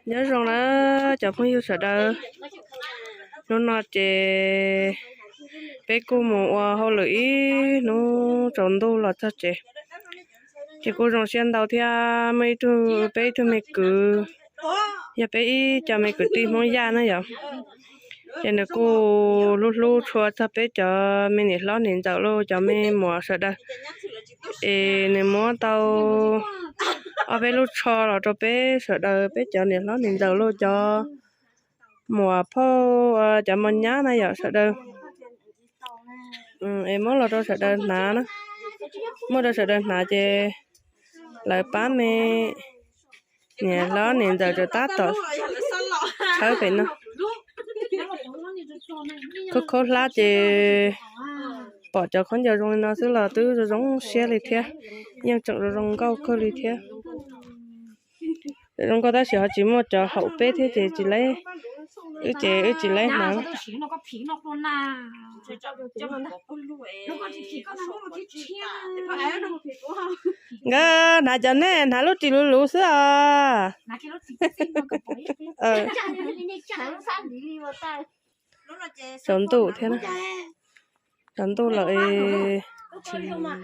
Nyob zoo na cov phooj ywg sawv daws, hnub no ces peb kuj mus ua hauj lwm ib hnub tsaus ntuj los txog tsev, ces kuj zoo siab ntau thiab. Muaj ib tug, peb ib tug me kwv, yog peb ib co me kwv tij Hmoob Yaj na yom, ces nws kuj hlub hlub tshua txog peb cov me niam hlob niam ntxawm los cov me muam sawv daws, es nws muab tau ob peb lub tsho los rau peb sawv daws, peb cov niam hlob niam ntxawm los cov muam phauj, cov mos nyab na yom sawv daws, es muab los rau sawv daws hnav na. Muab rau sawv daws hnav ces lawv pab me niam hlob niam ntxawm rau tab tom tshawb pem no. Khaub khaub hlab ces pom cov khaub ncaws zoo li no xwb los twb zoo zoo siab li thiab, yeej tseem zoo zoo nkauj kawg li thiab. Zoo nkauj tab sis ho tsis muaj cov haum peb thiab ces tsis, wb ces wb tsis laib hnav. Nkawd hnav cov nej hnav lub ris luv luv xwb os. Tsaus ntuj thiab, tsaus ntuj lawm,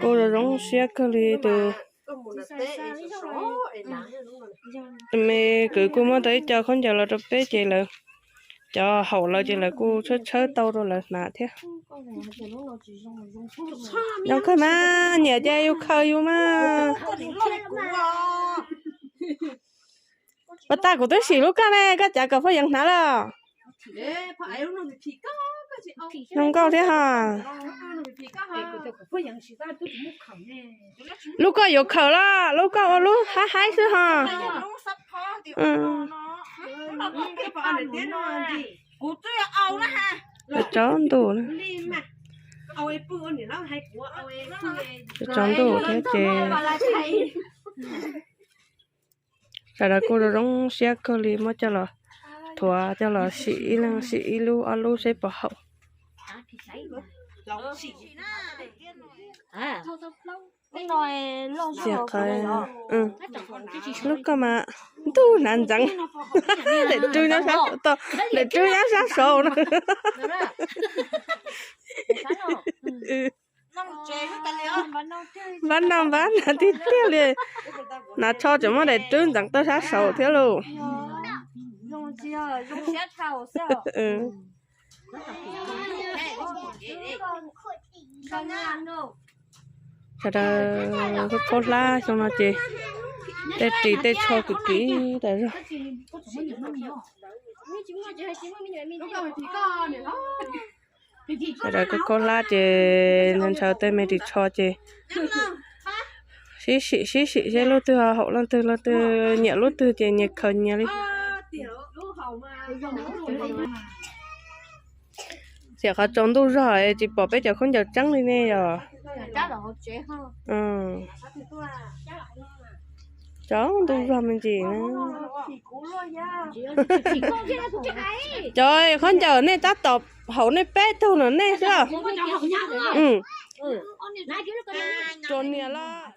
kuj zoo zoo siab kawg li. Tus me kwv kuj muab tau ib co khaub ncaws los rau peb ces lawv, cov haum lawv ces lawv kuj tshawb tshawb tau rau lawv hnav thiab. Zoo kawg mas, nyiam ces yus khaws yus mas. Ua tag kuv twb sim lub koj ne, koj cav kom Phaj Yeev hnav lawm. Zoo nkauj thiab ho. Lub koj yuav khaws los lub koj ua lub haib haib xwb ho. Tsaus ntuj, tsaus ntuj thiab ces sawv daws kuj zoo zoo siab kawg li, muab coj los thuav coj los sim ib leeg sim ib lub ob lub seb puas haum. Lub koj mas ntuj hnav ntxeev, daim rub nyob sab saud, daim rub nyob sab saud no. Npab no npab hnav tiag tiag li. Hnav tsho tseem muab daim rub ntxeev tau sab saud thiab lauj. Sawv daws khaub hlab xyoo no ces tej ris tej tsho kwv kwv tas zog. Sawv daws khaub hlab ces ntshaw tej me ris tsho ces sib sim sib sim seb lub twg haum leej twg, leej twg nyiam lub twg ces nyias khaws nyias li. Xiam qhov tsaus ntuj zog tsis pom peb cov khaub ncaws tseeb li ne yom. Tsaus ntuj zog me ntsis na. Cov khaub ncaws nej tab tom haum nej peb tug no nej xwb. Tsuas niam los.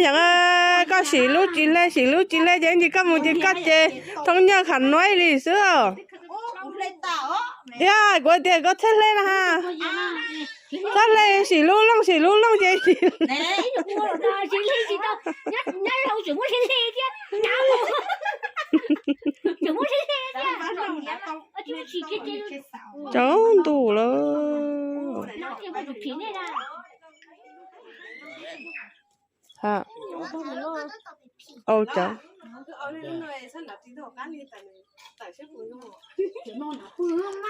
Yog koj sim lub tsis hle sim lub tsis hle ces ntsis koj mus ces koj ces thoob nyaj khav nuav li xwb. Yog kuv tias koj txhaj hle na ha. Txhaj hle sim lub looj sim lub looj ces sim. Tsaus ntuj lawm. Ha. Au cov.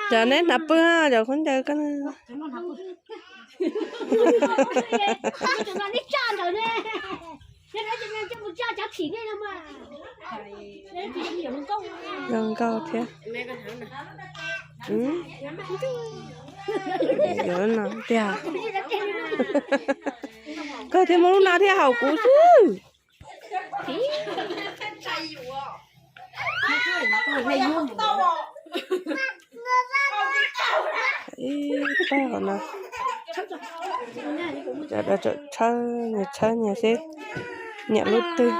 Cov neb hnav pw, cov khaub ncaws koj. Zoo nkauj thiab. Yuav no tiag. Koj thiaj muaj lub no thiaj haum kuv xwb. Ib pab hauv no, cov tawm tshawb, nyias tshawb nyias seb nyiam lub twg.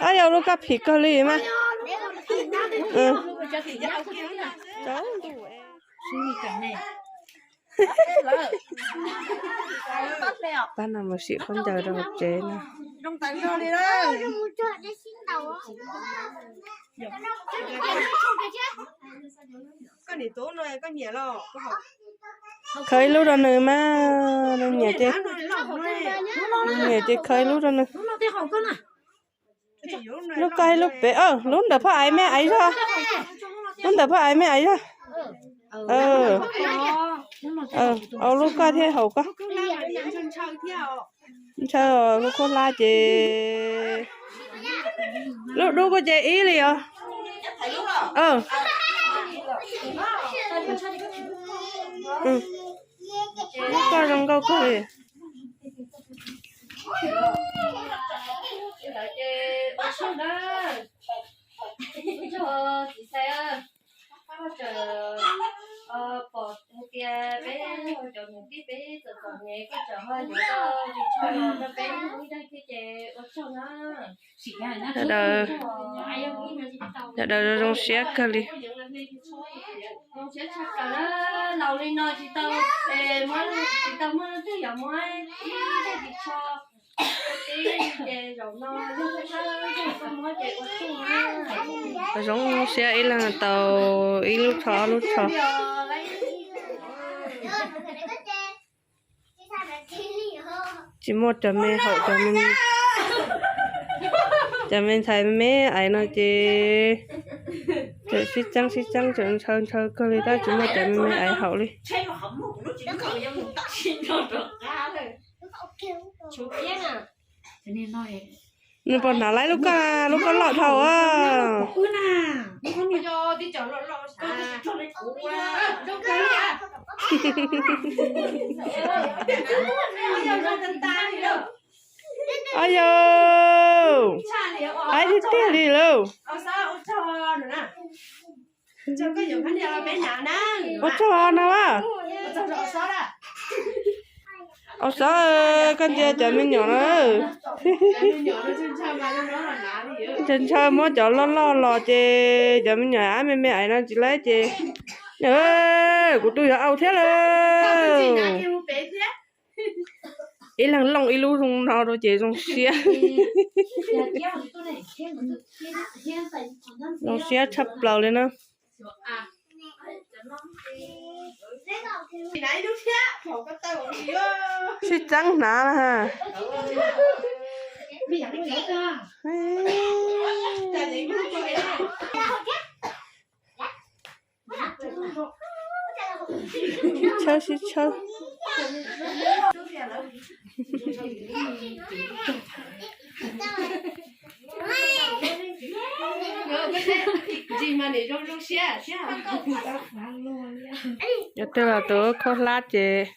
Ab, yog lub koj phim kawg li mas. Pab no mus sim khaub ncaws rau hauv tsev no. Khaws ib lub rau nws mas, nws nyiam ces, nws nyiam ces khaws ib lub rau nws. Lub koj ib lub pem, lub ntawm phaj aiv me aiv zog. Lub ntawm phaj aiv me aiv zog. Au lub koj thiab haum koj. Ntshaw lub khaub hlab ces, lub dub kuj ces ib li os. Lub koj zoo nkauj kawg li. Sawv daws, sawv daws zoo siab kawg li. Zoo siab ib leeg tau ib lub tsho ob lub tsho. Tsis muaj cov me haum, cov me ntxhais me me aiv no ces tseem sib txeeb sib txeeb tseem ntshaw ntshaw kawg li tab tsis muaj cov me me aiv haum li. Nws puas hnav laib lub koj, lub koj loj dhau a. Au yau, aiv tiag tiag li lauj. Ua tsaug no a. Au xov, koj ntsia cov me nyuam no. Ntshaw ntshaw muab cov loj loj los ces cov me nyuam ab me me aiv no tsis laib ces, kuv tus yuav au thiab lawm. Ib leeg looj ib lub zoo no rau ces zoo siab. Zoo siab tshaj plaws li na. Sib txeeb hnav na. Sib tshawb sib tshawb. Cov twg los tus khaub hlab ces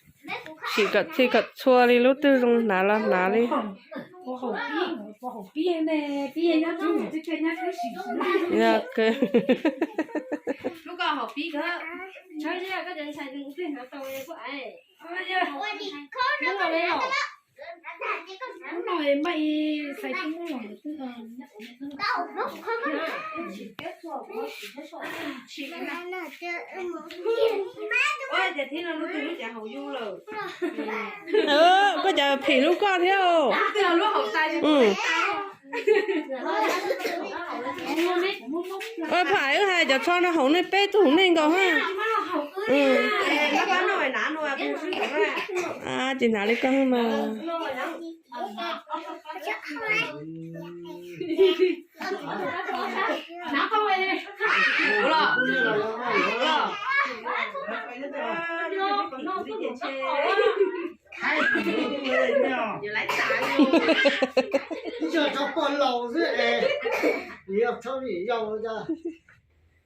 sim kom txhij kom txhua li, lub twg zoo hnav los hnav li. Koj cas phim lub koj thiab. Pham wb hais cov tsho no haum nej peb tug nej nkaus ha. Ces hnav li koj mas.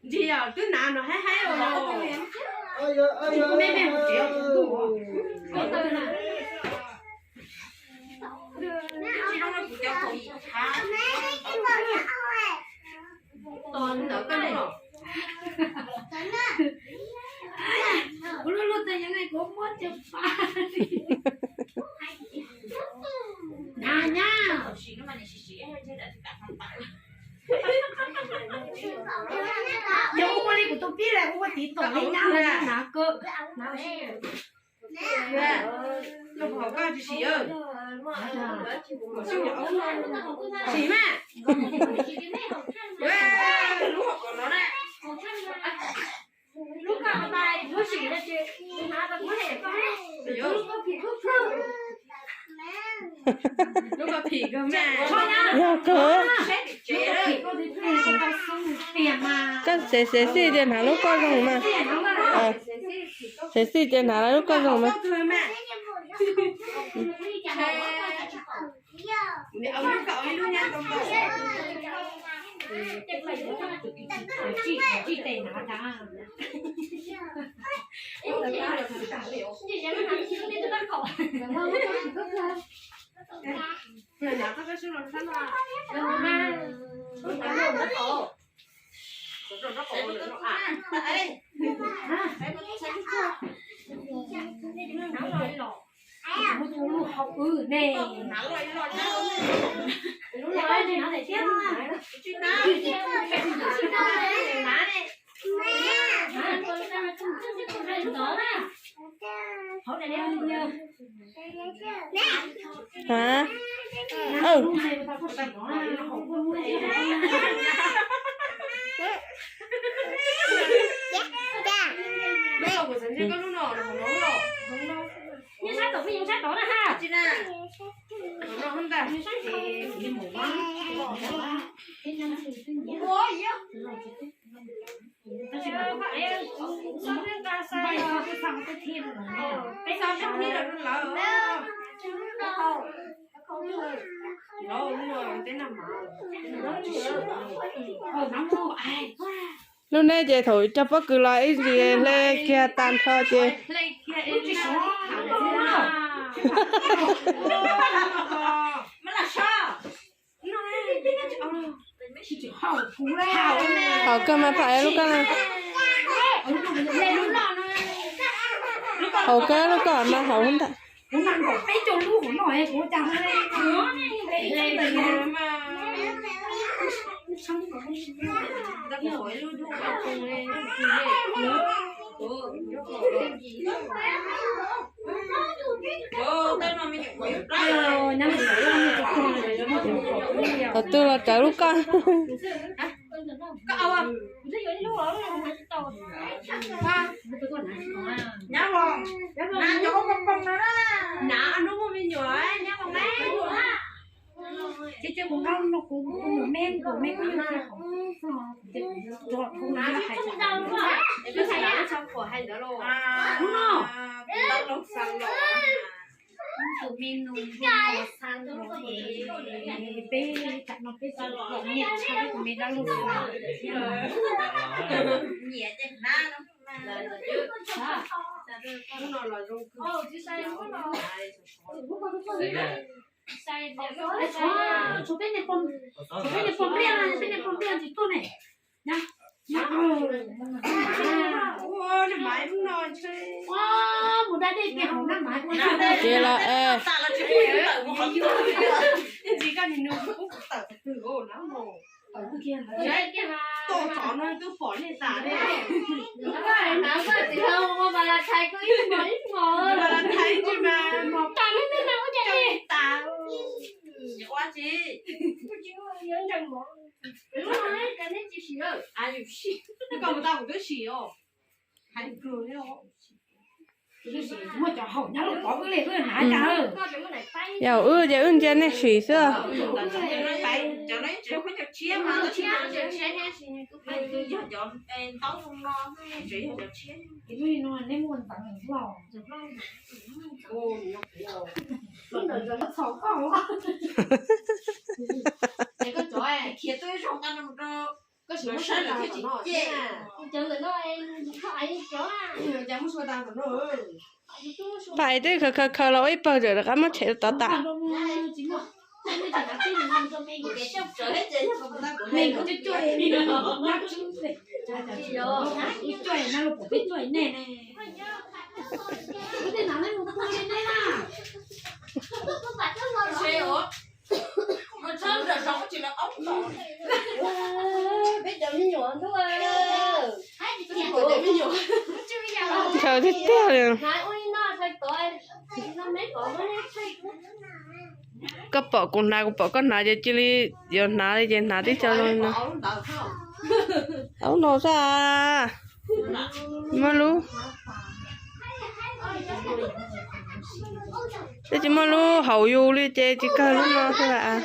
Ntsia, twb hnav no haib haib os. Ntawd koj Kuv lub lub tej yog kuv muab cov pa. Na na. Yog ua li kuv tus pib lawm ua tiv tom li nyab na koj. Sim mas. Lub hauv kom no na. Lub ko phim kawg mas. Yog kawg. Koj xev xev xij ces hnav lub koj zoo mas. Xev xij ces hnav lub koj zoo mas. Hả? Ừ. Lub neb ces thaum cog pob kws los ib ntsis hle kiag tag nrho ces. Haum kawg mas pham lub koj na. Haum kawg lub koj mas haum ntag. Thaum twg los rawv lub koj. Tus me nus npua no xa los es peb tam no peb tsis pom nyiaj tshaj peb tus me dab laug xa thiab. Nyiam ces hnab no. Tshuav peb niag pog npliaj, peb niag pog npliaj tsis tuaj ne. Mus da dej kiag hauv na mas. Ces los es. Yog wb ces wb ntsia nej sim xwb. Pais twb khaws khaws khaws los ua ib pawg tawm rov qab muab tshem rau tod tas. Ntshaw tiag tiag li. Koj pom kuv hnav, kuv pom koj hnav ces cia li yuav hnav li ces hnav tib co zoo li no. Aub no xwb. Muaj lub, twb tsis muaj lub haum yus li ces tsis kawg lub no xwb las.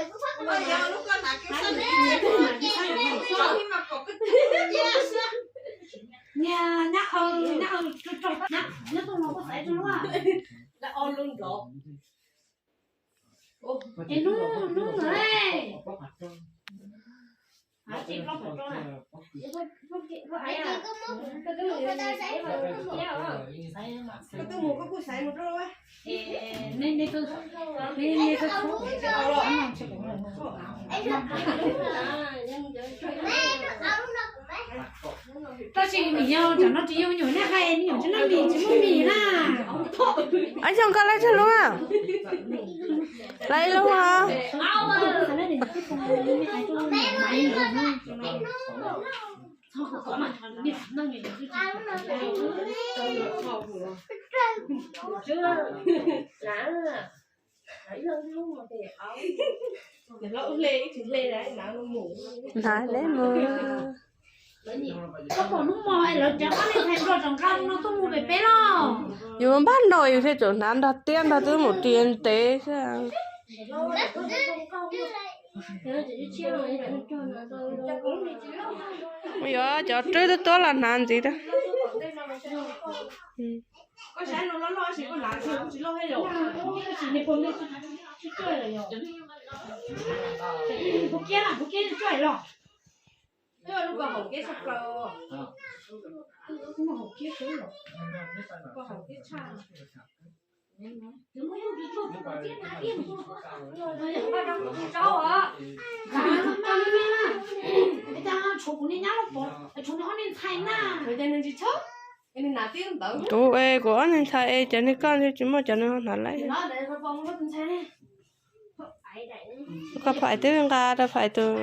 Tab sis nws yog tam no tsis yog me nyuam nej hais me nyuam tsis noj mis tsis muaj mis na. Ab, xyoo koj laib tsawg lub? Laib ib lub os. Hnav neb mus. Koj pom hnub hmo lawv cov ob leeg ntxhais nrog rov nqa no tuaj mus pem peb los? Yus npaj nrog yus thiaj tseem hnav nrog tiab nrog twb mus ris ntev xwb. Yuav cov rwb tuab tuab los hnav ntxiv rau. Kuv es kuv ob niag ntxhais es cov niag koj tsis muaj cov nws ho hnav laib. Koj phais twb nqa rau phais tus.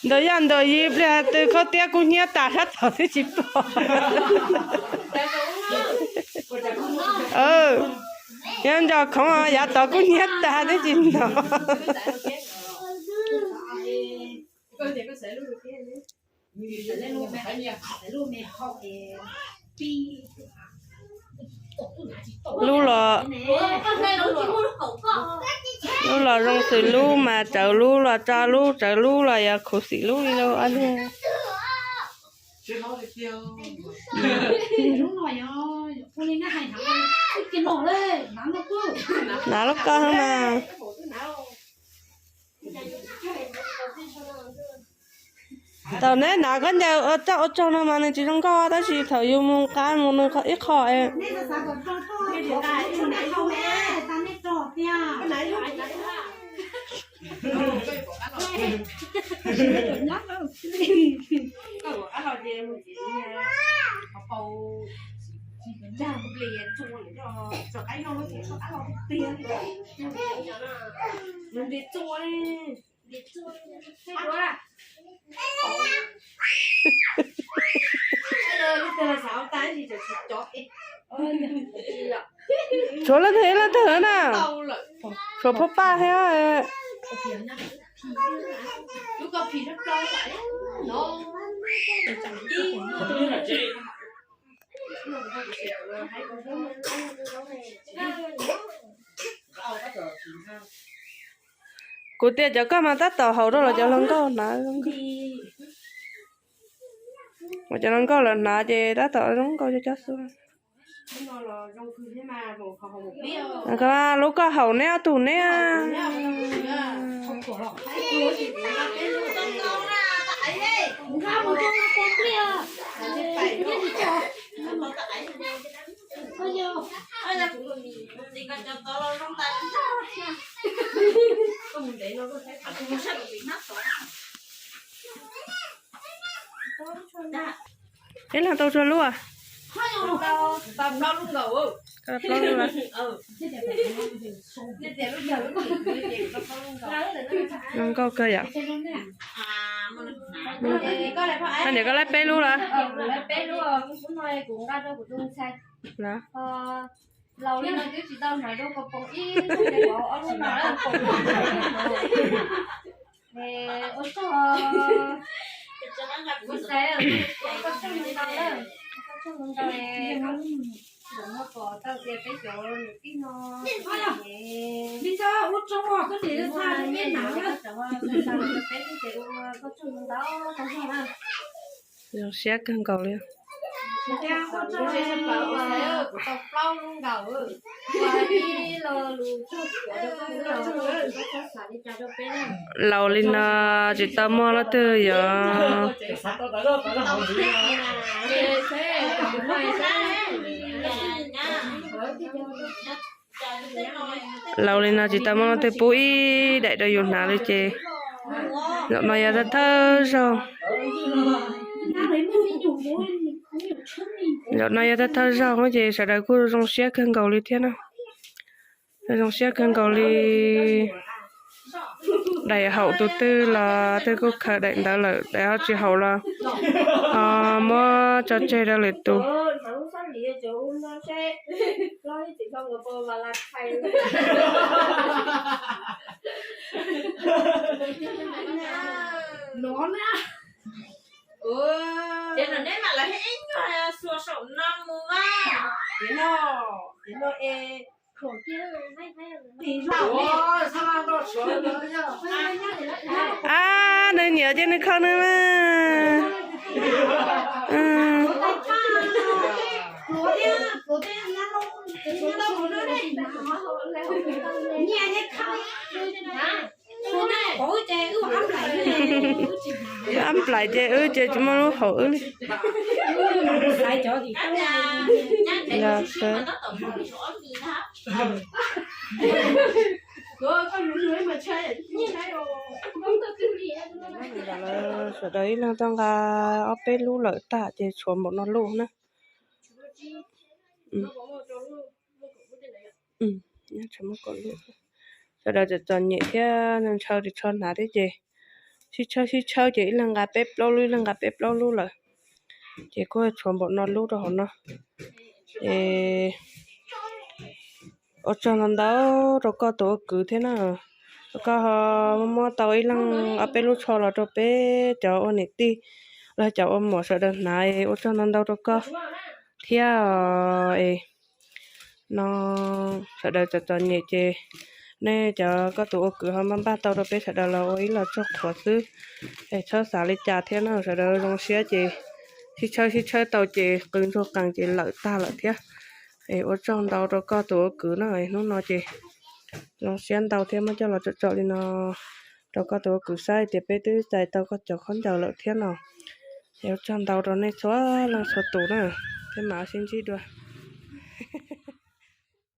Ntawm yaj ntawm yim pliag twg khaub tiab kub hnyiab tas sab tod twb tsis pom. Nyob nco khoov yav tod kub hnyiab tas twb tsis hnov. Lub los, lub los zoo xws lub mas tsawv lub los tso lub tsawv lub los yog khuv xim lub li lub ob niag. Hnav lub koj na. Thaum neb hnav khaub ncaws ua tsaug ua tsaug no mas nws tsis zoo nkauj tab sis thaum yus mus nqa mus nws ib qho. Tshuav leej twg ib leej twg na. Tshuav pab paj thiab. Kuv tias cov koj mas tab tom haum rau los cov hluas nkauj hnav. Ua cov no nkauj lawm hnav ces tab tom zoo nkauj cov cov xwb. Lub koj haum neb ob tug neb. Ib leeg tau tsawg lub? Zoo nkauj kawg yom. Niam, koj laib peb lub lawm? Zoo siab kawg nkaus li. Laus li no tsis tau muaj leej twg yuav, laus li no tsis tau muaj leej twg pub ib daim rau yus hnav li ces zaum no yog thawj thawj zaug. Zaum no yog thawj thawj zaug ces sawv daws kuj zoo siab kawg nkaus li thiab na. Zoo siab kawg nkaus li. Daim haum tus twg los twb kuj khaws daim ntawd lawm, daim ho tsis haum los muab tso tseg rau lwm tus. Ab, nws nyiam ces nws kho nws mas. Ab nplaim ces wb ces tsis muaj lub haum wb li. Sawv daws ib leeg tau nqa ob peb lub lawm tag ces tshuav npaum no lub na. Sawv daws txom txom nyem thiab ntshaw tsis tshua hnav thiab ces sib tshawb sib tshawb ces ib leeg nqa peb plaub lub, ib leeg nqa peb plaub lub lawm. Ces kuj tshuav npaum no lub rau hauv no. Es ua tsaug ntau ntau rau koj tus ua kwv thiab na. Koj ho muab tau ib leeg ob peb lub tsho los rau peb cov ua niam tij los cov ua muam sawv daws hnav, ua tsaug ntau ntau rau koj thiab. Es no sawv daws txom txom nyem ces nej cov koj tus ua kwv ho npaj npaj tau rau peb sawv daws los ua ib los tsuag qhuav xwb. Es txhob xav li cas thiab na, sawv daws zoo siab ces sib tshawb sib tshawb tau ces qw ntsuag qees ces lawm tag lawm thiab. Es ua tsaug ntau rau koj tus ua kwv na, hnub no ces zoo siab ntau thiab muab coj los tsom tsom li no rau koj tus ua kwv saib tias peb twb txais tau koj cov khaub ncaws lawm thiab no. Es ua tsaug ntau rau nej txhua leej txhua tus na, peb mam sib ntsib dua.